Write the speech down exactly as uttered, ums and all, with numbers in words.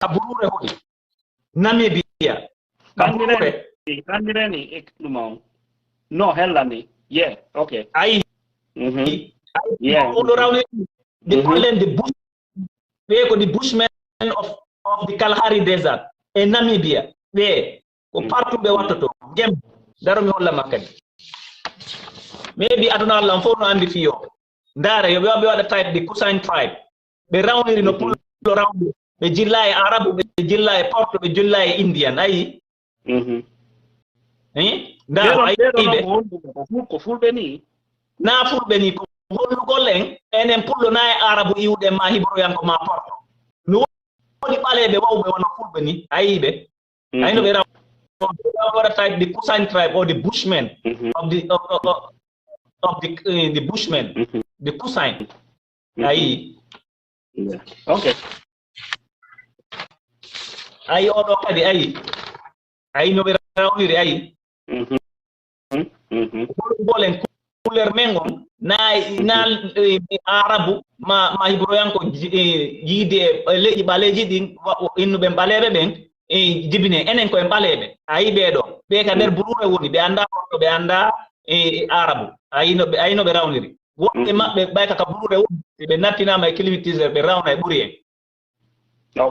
ka Buruure woni. Namibia. Ka Buruure. Kandireni, kandireni e ɗum on. No, hellani. Yeah, okay. Ayi. Mhm. Ayi, Yeah. Oɗo rawni the Mhm. Poland, the Bush, ɓe ko the Bushmen of, of the Kalahari Desert e Namibia. Ɓe ko Mm. partout ɓe wattoto. Gem, daro mi holla ma kadi. Maybe aduna Allah on fof no andi fiyo. Ndaara, yo ɓe ɓe waɗa type the Kusan tribe. Ɓe rawniri no Mhm. Pullo rawni. Ɓe jilla e Arabu, ɓe jilla e Porto, ɓe jilla e Indian. Ayi? Mhm. Eh? Ndaara, Ɓeɗon, ayi ɓeɗon ɓe. on ko honɗuɓe? Ko ful-, ko fulɓe ni? Na fulɓe ni, ko hollugol en, enen Pullo na e Arabu iwɗen ma Hibroyanko ma Porto. No woodi ɓaleeɓe wawɓe wano fulɓe ni, ayi ɓe. Ayi no ɓe raw. Ɓe waɗa type the Kusan tribe or the Bushmen Mhm. of the, of, of, of, of the, eh, the Bushmen, Mhm. the Kusan. Mhm. Ayi. Yeah. Okay. Ayi oɗo kadi, ayi. Ayi no ɓe rawniri, ayi. Mhm. Mhm. Hollugolen couleur men on, na, na, eh, Arabu, ma, ma Hibroyanko ji-, eh, yiide e leƴƴi ɓaleeji ɗin, wa-, o-, innuɓe ɓaleeɓe ɓen, eh, jibine. Enen ko en ɓaleeɓe. Ayi ɓee ɗo. Ɓe ka nder Buruure woni, ɓe anndaa Porto, ɓe anndaa, eh, Arabu. Ayi no ɓe, ayi no ɓe rawniri. Woɓɓe Mhm. maɓɓe ɓay ka, ka Buruure woni, ɓe nattinaama e climatiseur, ɓe rawna e ɓuri en. Ok.